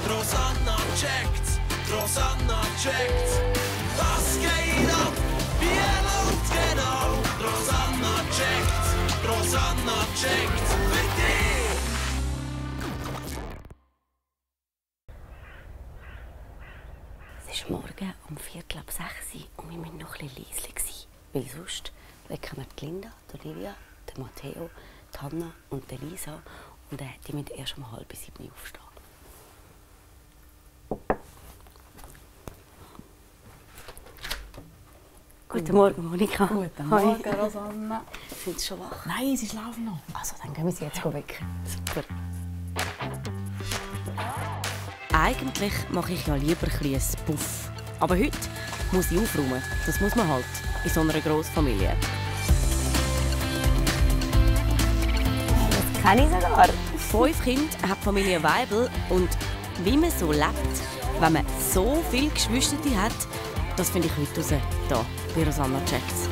Rosanna checkt's, Rosanna checkt's. Was geht ab? Wie läuft's genau? Rosanna checkt's, Rosanna checkt's. Für dich! Es ist morgen um 5:45 und wir müssen noch ein bisschen leise sein. Weil sonst wecken wir die Linda, die Olivia, die Matteo, die Hanna und die Lisa. Und die müssen erst um 6:30 aufstehen. Guten Morgen, Monika. Guten Morgen, Rosanna. Sind Sie schon wach? Nein, sie schlafen noch. Also, dann gehen wir sie jetzt wecken. Super. Eigentlich mache ich ja lieber ein Puff. Aber heute muss ich aufräumen. Das muss man halt in so einer Grossfamilie. Das kann ich sogar. 5 Kinder hat Familie Weibel und wie man so lebt, wenn man so viele Geschwister hat, das finde ich heute raus, hier bei Rosanna checkt's.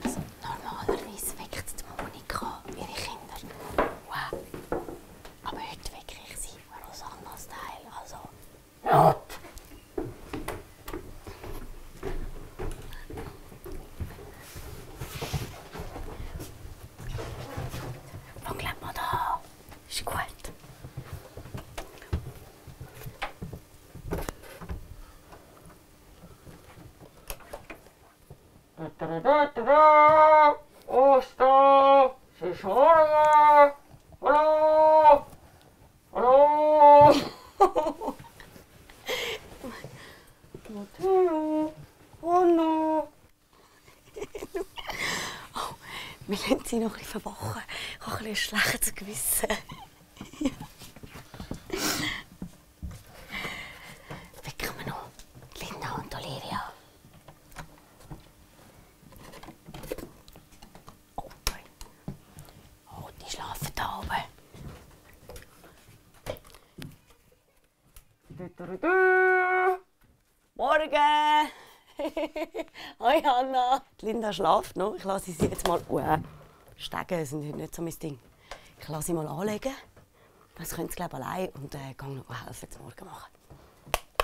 Also, normalerweise weckt die Monika ihre Kinder. Wow. Aber heute wecke ich sie Rosanna-Style. Also, not. Fang gleich mal da. Ist gut. Osta, si sorge, hallo, hallo. Matteo, Anna. Wir lassen sie noch ein bisschen verwachen. Ich habe ein bisschen ein schlechtes Gewissen. Wecken wir noch Linda und Olivia. Oh, die schlafen da oben. Morgen! Hoi Anna! Die Linda schläft noch. Ich lasse sie jetzt mal. Stegen sind heute nicht so mein Ding. Ich lasse sie mal anlegen. Das können sie, glaube ich, allein. Und gehe noch helfen zum Morgen machen.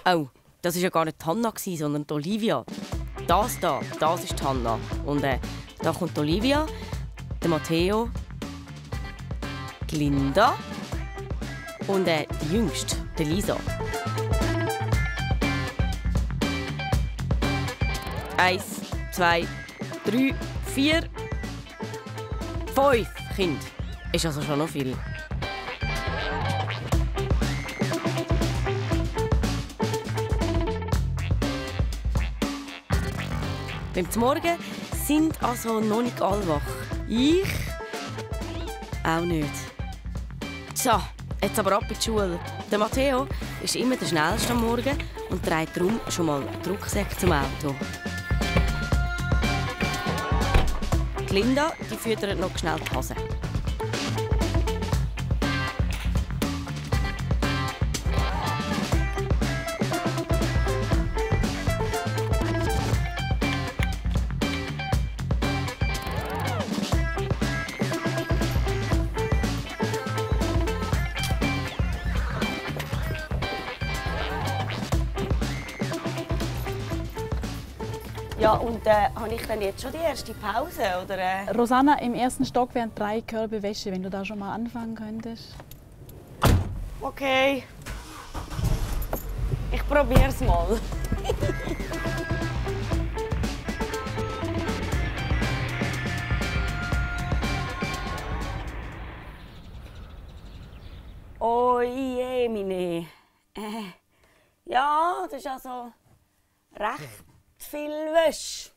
Oh, das war ja gar nicht Hanna, sondern die Olivia. Das ist die Hanna. Und da kommt die Olivia, der Matteo, die Linda und die Jüngste, die Lisa. 1, 2, 3, 4, 5 Kinder. Ist also schon noch viel. Beim Morgen sind also noch nicht alle wach. Ich auch nicht. So, jetzt aber ab in die Schule. Der Matteo ist immer der Schnellste am Morgen und trägt darum schon mal einen Rucksack zum Auto. Die Linda die füttert noch schnell die Hase. Ja, und habe ich dann jetzt schon die erste Pause, oder? Rosanna, im ersten Stock wären 3 Körbe Wäsche, wenn du da schon mal anfangen könntest. Okay. Ich probier's mal. Oh je, meine. Ja, das ist also recht viel Wäsche.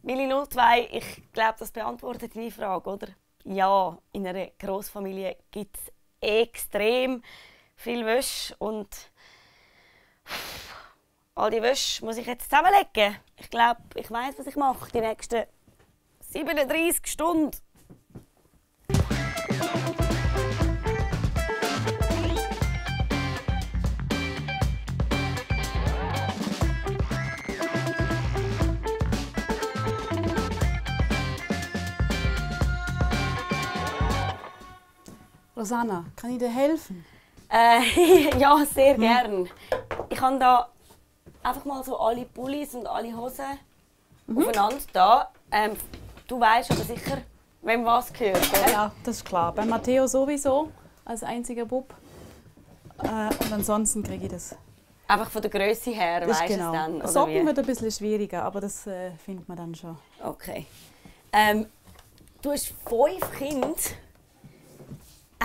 Willi 02, ich glaube, das beantwortet deine Frage, oder? Ja, in einer Grossfamilie gibt es extrem viel Wäsche und all die Wäsche muss ich jetzt zusammenlegen. Ich glaube, ich weiß, was ich mache die nächsten 37 Stunden. Rosanna, kann ich dir helfen? Ja, sehr gern. Ich habe da einfach mal so alle Pullis und alle Hosen aufeinander da. Du weißt aber sicher, wem was gehört, oder? Ja, das ist klar. Bei Matteo sowieso, als einziger Bub. Und ansonsten kriege ich das. Einfach von der Größe her, Das weißt du genau. es dann? Oder Socken wie? wird ein bisschen schwieriger, aber das findet man dann schon. Okay. Du hast 5 Kinder.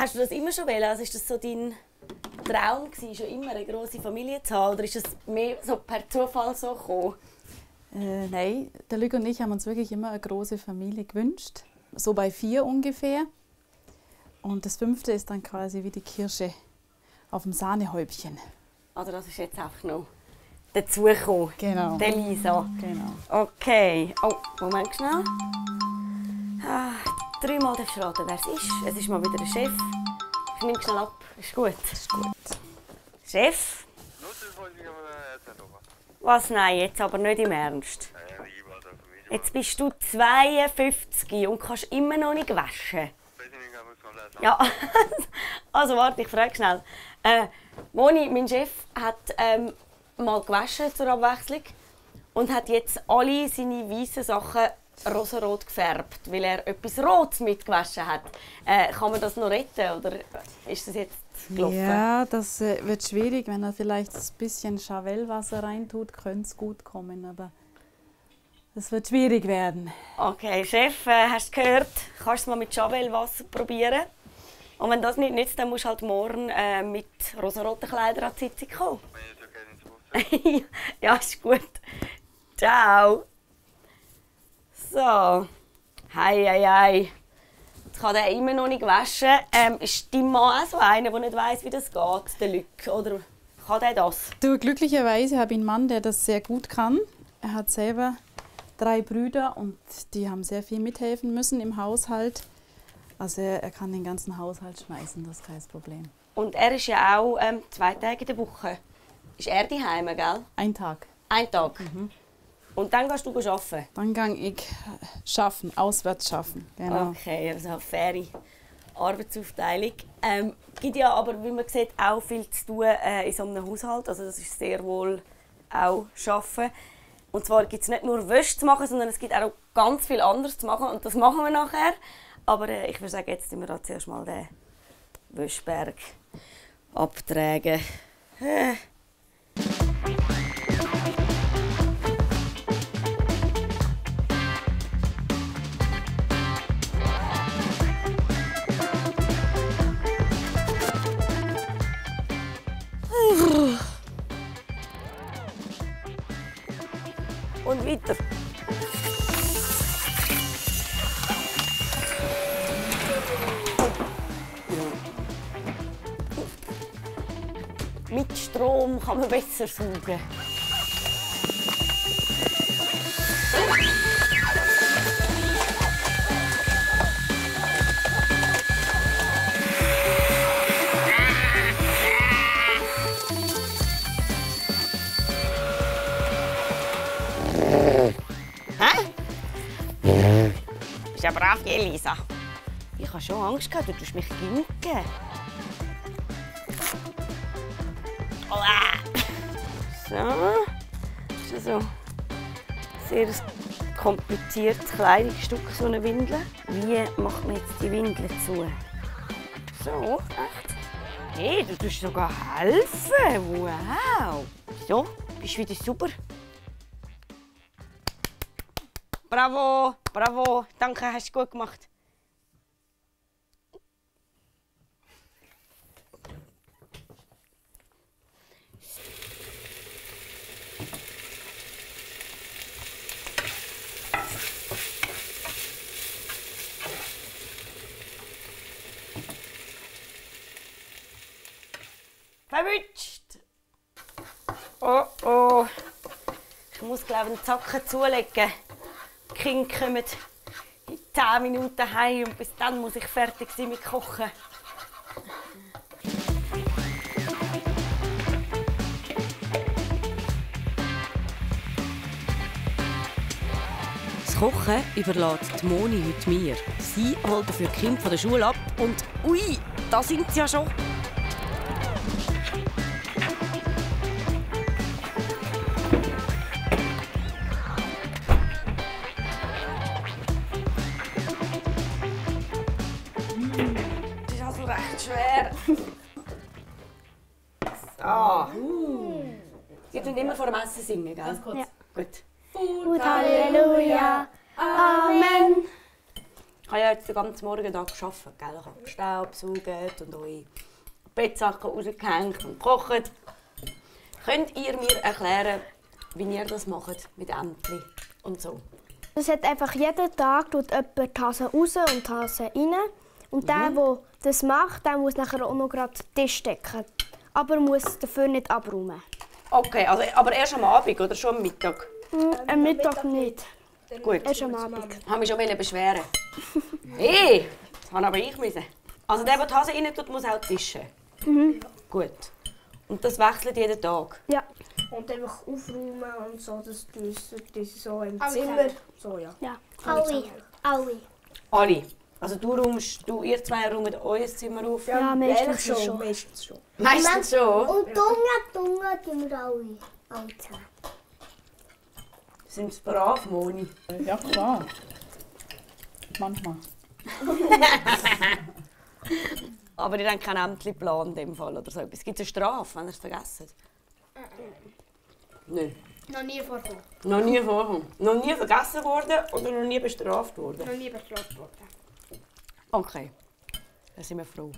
Hast du das immer schon wollen? Also ist das so dein Traum gewesen, schon immer eine grosse Familie zu haben? Oder ist das mehr so per Zufall so gekommen? Nein, der Luc und ich haben uns wirklich immer eine große Familie gewünscht. So bei 4 ungefähr. Und das 5. ist dann quasi wie die Kirsche auf dem Sahnehäubchen. Also das ist jetzt einfach noch dazugekommen. Genau. Der Lisa. Genau. Okay. Oh, Moment schnell. 3-mal darfst du raten, wer es ist. Es ist mal wieder der Chef. Ich nehme schnell ab. Ist gut. Ist gut. Chef? Was? Nein, jetzt aber nicht im Ernst. Jetzt bist du 52 und kannst immer noch nicht waschen. Ja, also warte, ich frage schnell. Moni, mein Chef, hat mal gewaschen zur Abwechslung und hat jetzt alle seine weißen Sachen rosarot gefärbt, weil er etwas Rotes mitgewaschen hat. Kann man das noch retten oder ist das jetzt gelaufen? Ja, das wird schwierig. Wenn er vielleicht ein bisschen Chavelwasser reintut, könnte es gut kommen, aber das wird schwierig werden. Okay, Chef, hast du gehört? Kannst du es mal mit Chavelwasser probieren? Und wenn das nicht nützt, dann musst du halt morgen mit rosaroten Kleidern an die Sitzung kommen. Ja, ist gut. Ciao. So. Hei. Jetzt kann er immer noch nicht waschen. Ist dein Mann auch so einer, der nicht weiss, wie das geht, der Luc? Oder kann der das? Du, glücklicherweise habe ich einen Mann, der das sehr gut kann. Er hat selber 3 Brüder und die haben sehr viel mithelfen müssen im Haushalt. Also er kann den ganzen Haushalt schmeißen, das ist kein Problem. Und er ist ja auch 2 Tage in der Woche. Ist er daheim, gell? Ein Tag. Ein Tag. Und dann gehst du arbeiten? Dann gehe ich schaffen, auswärts schaffen. Genau. Okay, also eine faire Arbeitsaufteilung. Gibt ja aber, wie man sieht, auch viel zu tun in so einem Haushalt. Also das ist sehr wohl auch Arbeiten. Und zwar gibt es nicht nur Wäsche zu machen, sondern es gibt auch ganz viel anderes zu machen. Und das machen wir nachher. Aber ich würde sagen, jetzt tun wir da zuerst mal den Wäscheberg abtragen. Und weiter. Mit Strom kann man besser saugen. Ist ja brav, Elisa. Ich habe schon Angst gehabt, du tust mich ginken. So. Das ist also sehr kompliziertes Kleidungsstück, so eine Windel. Wie macht man jetzt die Windel zu? So, echt? Hey, du tust sogar helfen. Wow. So, bist wieder super. Bravo, bravo. Danke, hast du gut gemacht. Verwünscht! Oh. Ich muss, glaube ich, einen Zacken zulegen. Die Kinder kommen in 10 Minuten heim und bis dann muss ich fertig sein mit Kochen. Das Kochen überlässt die Moni heute mir. Sie holt dafür die Kinder von der Schule ab und ui, da sind sie ja schon. Das ist also recht schwer. So. Sie tun immer vor dem Essen singen, gell? Ganz kurz. Ja. Gut. Gut, Halleluja, Amen. Ich habe ja jetzt den ganzen Morgen da gearbeitet, gell? Ich habe gestaubsaugt und eure Bettsachen rausgehängt und gekocht. Könnt ihr mir erklären, wie ihr das macht mit Ämtli und so? Das hat einfach jeden Tag tut jemand die Hase raus und die Hase rein. Und der das macht, der muss nachher auch noch gerade den Tisch decken. Aber muss dafür nicht abräumen. Okay, also, aber erst am Abend oder schon am Mittag? Am Mittag nicht. Gut. Erst am Abend. Ich habe mich schon beschweren. Hey, das habe aber ich müssen. Also der die Hase rein tut, muss auch tischen? Gut. Und das wechselt jeden Tag? Ja. Und einfach aufräumen und so, das ist so im Zimmer. So, ja. Ja. Alle. Alle? Also ihr zwei räumt euer Zimmer auf? Ja, meistens schon. Meistens schon. Meistens schon? Und Dunga tun wir alle zusammen. Sind sie brav, Moni? Ja, klar. Manchmal. Aber ihr habt keinen Ämtli-Plan in dem Fall oder so etwas. Gibt es eine Strafe, wenn ihr es vergessen? Nein. Noch nie vorgekommen. Noch nie vorgekommen. Noch nie vergessen worden oder noch nie bestraft worden? Noch nie bestraft worden. Okay. Da sind wir froh.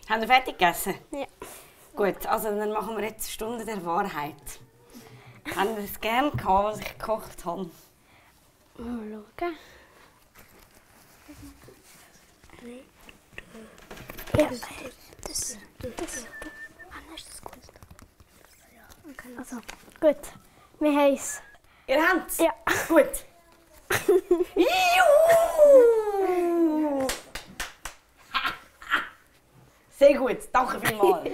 Haben wir fertig gegessen? Ja. Gut, also dann machen wir jetzt die Stunde der Wahrheit. Haben wir es gerne gehabt, was ich gekocht habe? Mal schauen. Ja, das. Wann ist das gut? Also, gut. Wir haben es. Ihr habt es? Ja. Gut. Juhu! Sehr gut, danke vielmals.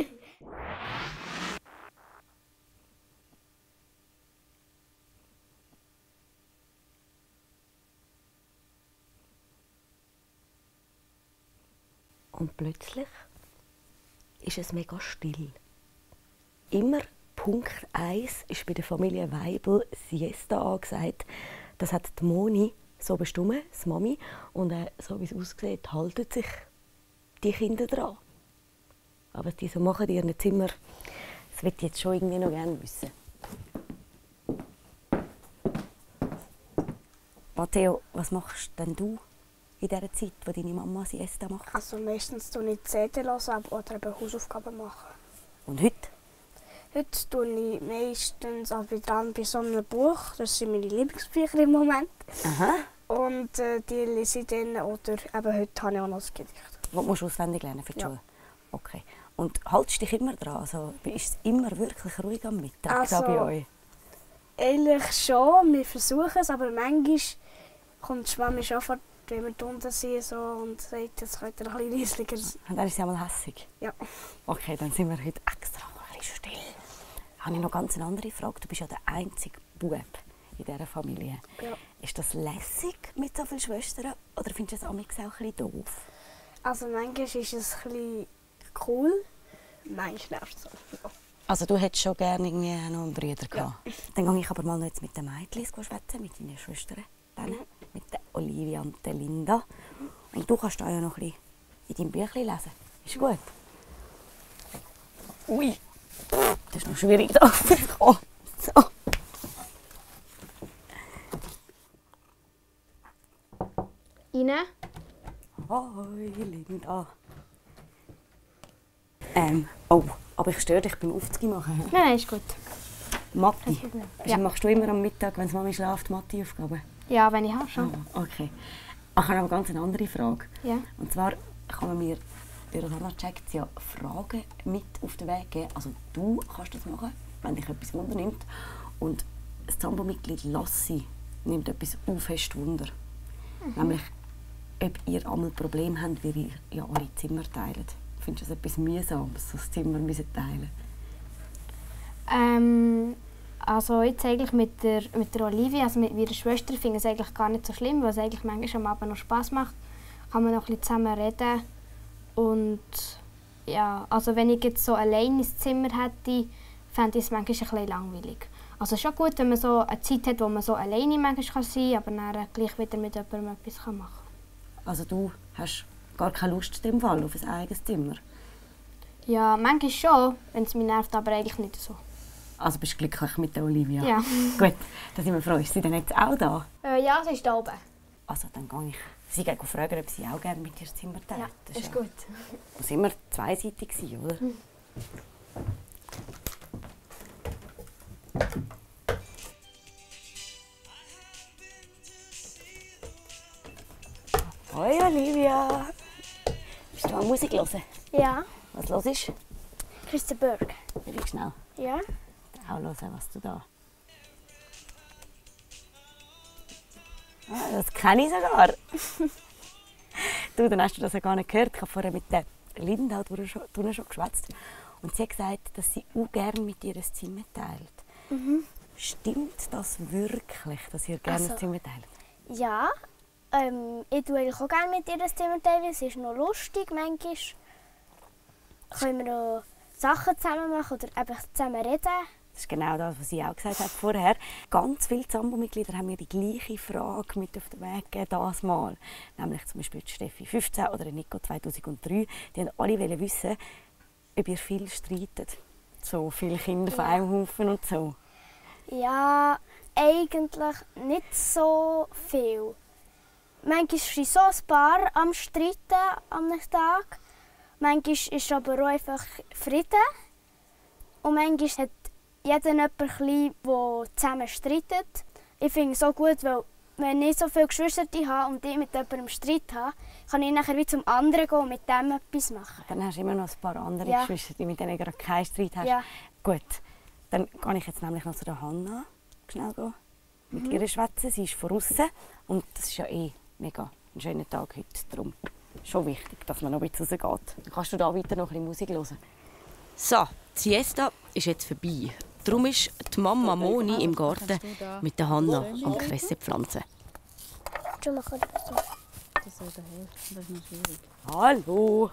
Und plötzlich ist es mega still. Immer Punkt 1 ist bei der Familie Weibel Siesta angesagt. Das hat die Moni so bestimmt, die Mami. Und so wie es aussieht, halten sich die Kinder dran. Aber was die so machen in ihren Zimmer, das möchte ich jetzt schon irgendwie noch gerne wissen. Matteo, was machst denn du in dieser Zeit, wo deine Mama Siesta macht? Also meistens tue ich CD hören oder eben Hausaufgaben machen. Und heute? Heute tue ich meistens dran bei so einem Buch. Das sind meine Lieblingsbücher im Moment. Aha. Und die lese ich dann. Oder eben heute habe ich auch noch ein Gedicht. Was musst du auswendig lernen für die Ja. Schule? Okay. Und haltest du dich immer dran? Also, ist es immer wirklich ruhig am Mittag da Also, bei euch? Eigentlich schon, wir versuchen es, aber manchmal kommt die Mami schon vor, wenn wir unten sind so, und sagt, jetzt könnt ihr noch ein bisschen leislicher sein. Und dann ist sie einmal hässig. Ja. Okay, dann sind wir heute extra ein bisschen still. Habe ich noch ganz eine andere Frage. Du bist ja der einzige Bub in dieser Familie. Ja. Ist das lässig mit so vielen Schwestern oder findest du das manchmal auch ein bisschen doof? Also manchmal ist es ein bisschen cool, manchmal nervt es auch. Ja. Also du hättest schon gerne irgendwie noch einen Bruder gehabt. Dann gehe ich aber mal noch jetzt mit den Mädchen schwätzen, mit deinen Schwestern, mit der Olivia und der Linda. Und du kannst da ja noch ein bisschen in deinem Büchlein lesen. Ist gut? Ui, das ist noch schwierig da rauszukommen. So. Rein. Hoi, Linda. Oh, aber ich störe dich beim Aufzug machen. Nein, ist gut. Matti. Ja. Machst du immer am Mittag, wenn Mami schläft, Matti-Aufgaben? Ja, wenn ich habe schon. Okay. Ich habe aber ganz eine andere Frage. Ja. Und zwar kann man mir bei Rosanna checkt ja Fragen mit auf den Weg geben. Also du kannst das machen, wenn dich etwas wundernimmt. Und das Zambo-Mitglied Lassi nimmt etwas fest Wunder. Nämlich, ob ihr einmal Probleme habt, weil ihr ja eure Zimmer teilt. Findest du das etwas Mühsames, das Zimmer teilen? Also jetzt eigentlich mit der Olivia, also mit ihrer Schwester, finde ich es eigentlich gar nicht so schlimm, weil es eigentlich manchmal am Abend noch Spass macht. Kann man noch ein bisschen zusammen reden Und ja, also wenn ich jetzt so allein ins Zimmer hätte, fände ich es manchmal ein bisschen langweilig. Also schon gut, wenn man so eine Zeit hat, wo man so alleine manchmal sein kann, aber dann gleich wieder mit jemandem etwas machen kann. Also du hast gar keine Lust im Fall auf ein eigenes Zimmer? Ja, manchmal schon, wenn es mich nervt, aber eigentlich nicht so. Also bist du glücklich mit der Olivia? Ja. Gut, dann sind wir froh. Ist sie denn jetzt auch da? Ja, sie ist da oben. Also dann gehe ich sie fragen, ob sie auch gerne mit dir das Zimmer teilt. Ja, das ist ja, gut. muss immer zweiseitig sein, oder? Hoi Olivia! Bist du an Musik hören? Ja, Was hörst du? Christa Burke. Will ich schnell Ja? auch hören, was du da... Ah, das kenne ich sogar. Du, dann hast du das ja gar nicht gehört. Ich habe vorher mit der Linda schon geschwätzt. Und sie hat gesagt, dass sie auch gerne mit ihr ein Zimmer teilt. Stimmt das wirklich, dass ihr gerne Also, ein Zimmer teilt? Ja. Ich tue eigentlich auch gerne mit ihr das Zimmer teilen. Es ist noch lustig manchmal. Können wir noch Sachen zusammen machen oder eben zusammen reden. Das ist genau das, was sie auch gesagt hat vorher. Ganz viele Zambo-Mitglieder haben mir die gleiche Frage mit auf den Weg gegeben, das Mal. Nämlich zum Beispiel die Steffi 15 oder Nico 2003. Die wollten alle wissen, ob ihr viel streitet. So viele Kinder von einem Haufen und so. Ja, eigentlich nicht so viel. Manchmal sind so ein paar am Streiten am Tag. Manchmal ist aber auch einfach Frieden. Und manchmal hat jeder jemanden, der zusammen streitet. Ich finde es auch gut, weil wenn ich so viele Geschwister habe und ich mit jemandem Streit habe, kann ich nachher wie zum anderen gehen und mit dem etwas machen. Dann hast du immer noch ein paar andere Ja. Geschwister, mit denen du gerade keinen Streit hast. Ja. Gut, dann gehe ich jetzt nämlich noch zu der Hanna schnell gehen. Mit ihr schwätzen. Sie ist von außen und das ist ja mega ein schöner Tag heute. Darum schon wichtig, dass man noch ein bisschen rausgeht. Dann kannst du da weiter noch ein bisschen Musik hören. So, die Siesta ist jetzt vorbei. Darum ist die Mama Moni im Garten mit der Hanna am Kresse pflanzen. Schon mal kurz so. Das soll da helfen, das ist noch schwierig. Hallo!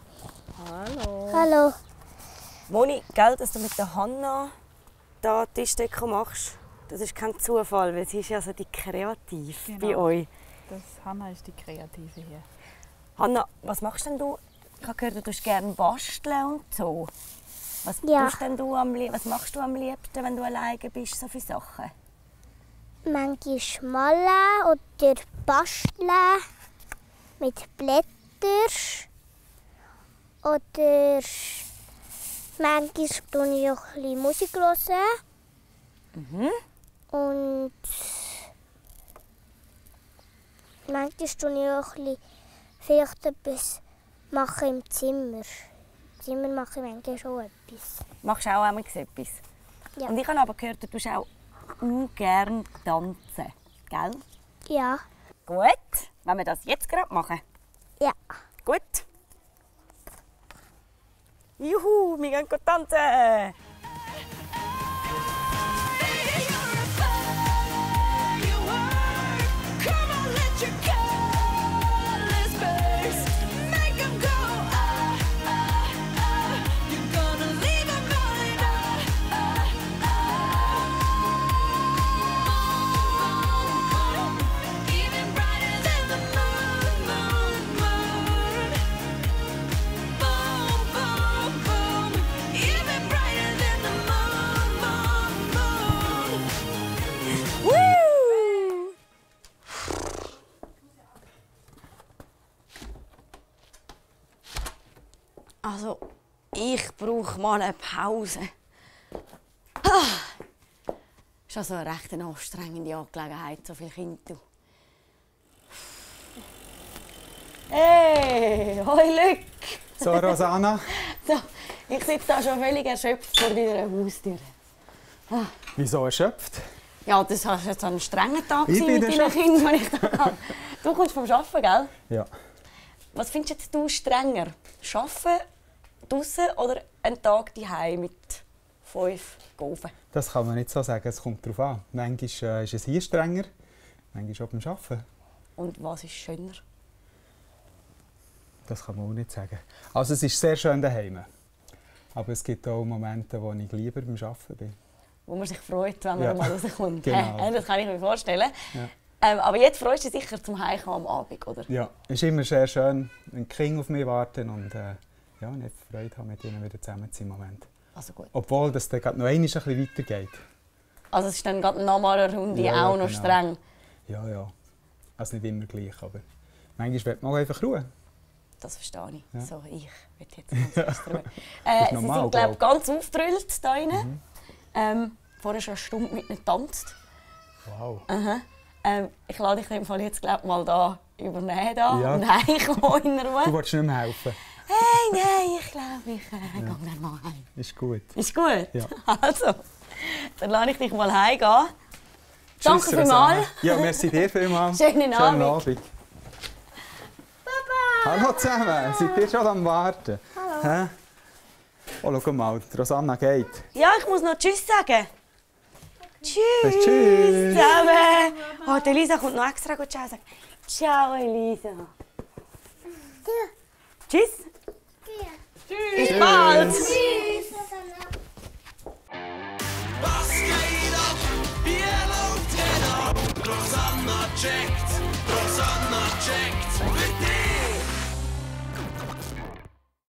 Hallo. Hallo. Moni, gell, dass du mit der Hanna da Tischdecke machst, das ist kein Zufall, weil sie ist ja so die Kreativ bei euch. Hanna ist die Kreative hier. Hanna, was machst denn du? Ich habe gehört, du tust gerne basteln und so. Was, tust denn du was machst du am liebsten, wenn du alleine bist, so viele Sachen? Manchmal malen oder basteln mit Blättern. Oder manchmal höre ich auch ein bisschen Musik. Und manchmal tue ich auch ein bisschen vielleicht etwas machen im Zimmer. Im Zimmer mache ich manchmal schon etwas. Machst du auch einmal etwas? Ja. Und ich habe aber gehört, du tust auch ungern tanzen, gell? Ja. Gut, wenn wir das jetzt gerade machen. Ja. Gut. Juhu, wir gehen tanzen! Also, ich brauche mal eine Pause. Das ist also eine recht anstrengende Angelegenheit, so viele Kinder. Hey, hoi Luc! So, Rosanna, So, ich sitze da schon völlig erschöpft vor deiner Haustür. wieso erschöpft? Ja, das war jetzt ein strenger Tag Ich bin mit deinen erschöpft. Kindern, den ich da hatte. Du kommst vom Arbeiten, gell? Ja. Was findest du strenger? Arbeiten draußen oder einen Tag daheim mit 5 Golfen? Das kann man nicht so sagen, es kommt darauf an. Manchmal ist es hier strenger, manchmal auch beim Arbeiten. Und was ist schöner? Das kann man auch nicht sagen. Also es ist sehr schön daheim. Aber es gibt auch Momente, wo ich lieber beim Arbeiten bin. Wo man sich freut, wenn man Ja. mal rauskommt. Genau. Das kann ich mir vorstellen. Ja. Aber jetzt freust du dich sicher zum Heimkommen am Abend, oder? Ja, es ist immer sehr schön, wenn die Kinder auf mich warten und ja, ich Freude habe, mit ihnen wieder zusammen zu sein im Moment. Also gut. Obwohl das dann gerade noch einmal ein bisschen weitergeht. Also es ist dann gerade nochmal eine Runde Ja, auch noch genau. streng. Ja, ja. Also nicht immer gleich, aber manchmal will man auch einfach Ruhe. Das verstehe ich. Ja. So, ich will jetzt ganz fest Ruhe. ist Sie normal, sind, glaube ich, ganz aufgedrüllt da rein. Vorher schon eine Stunde mit ihnen getanzt. Wow. Aha. Ich lade dich in dem Fall jetzt glaub, mal da übernehmen da Ja. und heimkommen in Ruhe. Du willst nicht mehr helfen. Hey, nein, ich glaube, ich gehe dann mal heim. Ist gut. Ist gut? Ja. Also, dann lasse ich dich mal heimgehen. Tschüss, Danke Rosanna. vielmals. Ja, merci dir vielmals. Schönen Abend. Hallo zusammen, seid ihr schon am Warten? Hallo. Oh, schau mal, die Rosanna geht. Ja, ich muss noch Tschüss sagen. Tschüss. Tschüss. Zusammen. Oh, die Elisa kommt noch extra gut Ciao sagen. Ciao, Elisa. Tschüss. Bis bald. Was geht ab? Wie läuft genau? Rosanna checkt.